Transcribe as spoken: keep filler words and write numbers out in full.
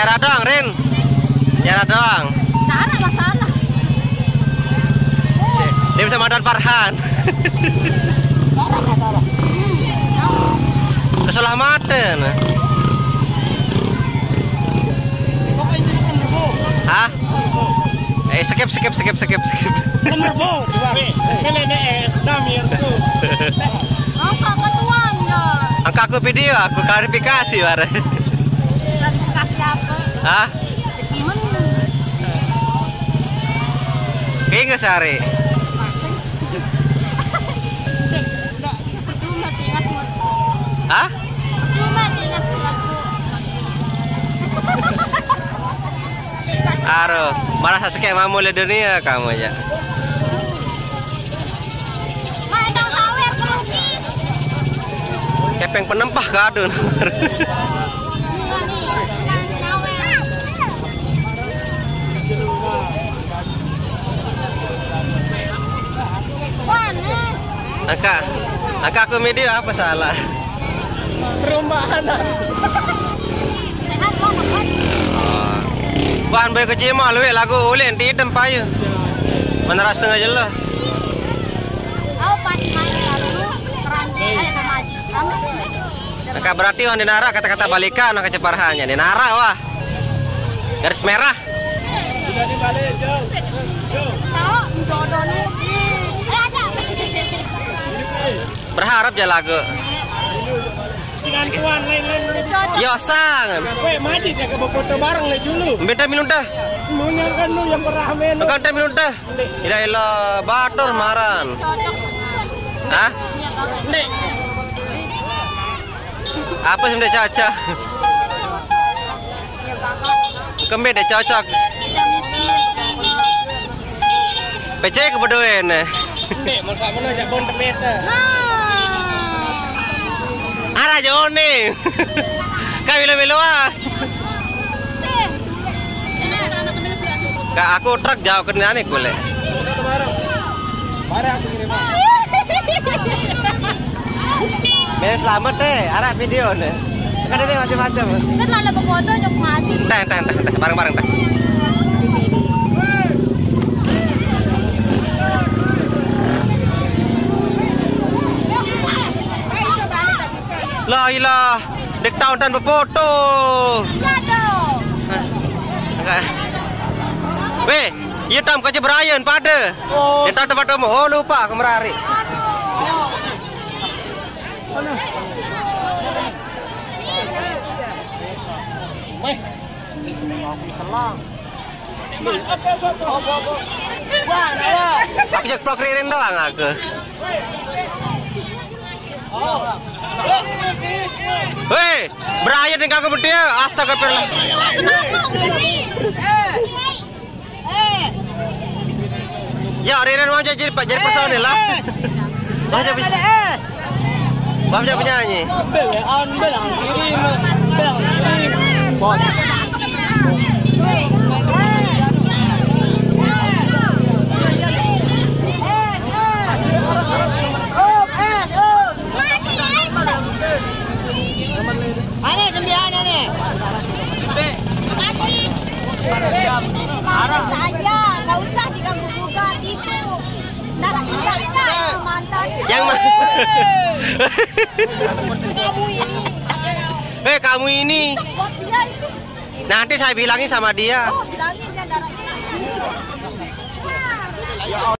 Cara doang, Rin. Cara doang. Cara masalah. Dia bisa madan Farhan. Cara masalah. Keselamatan. Hah? Eh, skip, skip, skip, skip, skip. Bener, Bu. Weh, ini nih es damir tuh. Apa ketuanya? Angka aku video, aku klarifikasi, bare. Klarifikasi apa? Hah? Kesimen. Keinget sehari. Masih. Dek, dek, percuma tinggal semua. Hah? Percuma tinggal semua. Aduh, malah sasuke mamu le dunia kamu ya. Mak, endang sawer kelukis. Kepeng penempah kadun. Iya nih, endang sawer. Wan, eh. Angka, angka aku video apa salah? Perumahan. Sehat, Bang, makan. Oh. Bang, boy ke Cimol, weh, lagu ulin, di tempat ya. Menara setengah jelo. Aku pas main ya, dulu, keranjang, eh, remaja. Kami. Angka berarti wan dinara kata-kata balikan, angka ceparhanya. Dinara, wah. Garis merah. Tahu, jodoh nih. Eh, aja. Berharap ya lagu. Sinantuan lain-lain. Yo sang. Weh, majid ya ke foto bareng le dulu. Benta minum dah. Munya kan lu yang pernah main. Kan teh minum dah. Tidak ilo batur maran. Hah? Nek. Apa sih udah caca? Kembe deh cocok. Pecah ke bedoen. Ndek, masa mana jak bon temeta. Arah jone. Kau milo-milo ah. Kak, aku truk jauh ke nane kule. Mari aku kirim. Bes selamat deh, arah video nih. Kan ada macam-macam. Kan ada foto jok ngaji. Teh, teh, teh, teh, bareng-bareng teh. La ilah, dek tahu dan berfoto. Iya dong. Weh, iya tam kaca Brian pada. Oh. Dia tahu tempat kamu. Oh, lupa aku merari. Weh. Aku jak vlog ririn doang aku. Hei, Brian yang kagak betul. Astaga, perlah. Ya, Ririn mau jadi, jadi personil lah. Mau jadi, mau jadi penyanyi. Mana sembilannya nih? Makasih. Saya nggak usah diganggu gugat itu. Ntar aja itu mantan. Yang ma- Kamu ini. Eh, kamu ini. Buat dia itu. Nanti saya bilangin sama dia. Oh, bilangin dia darah ini.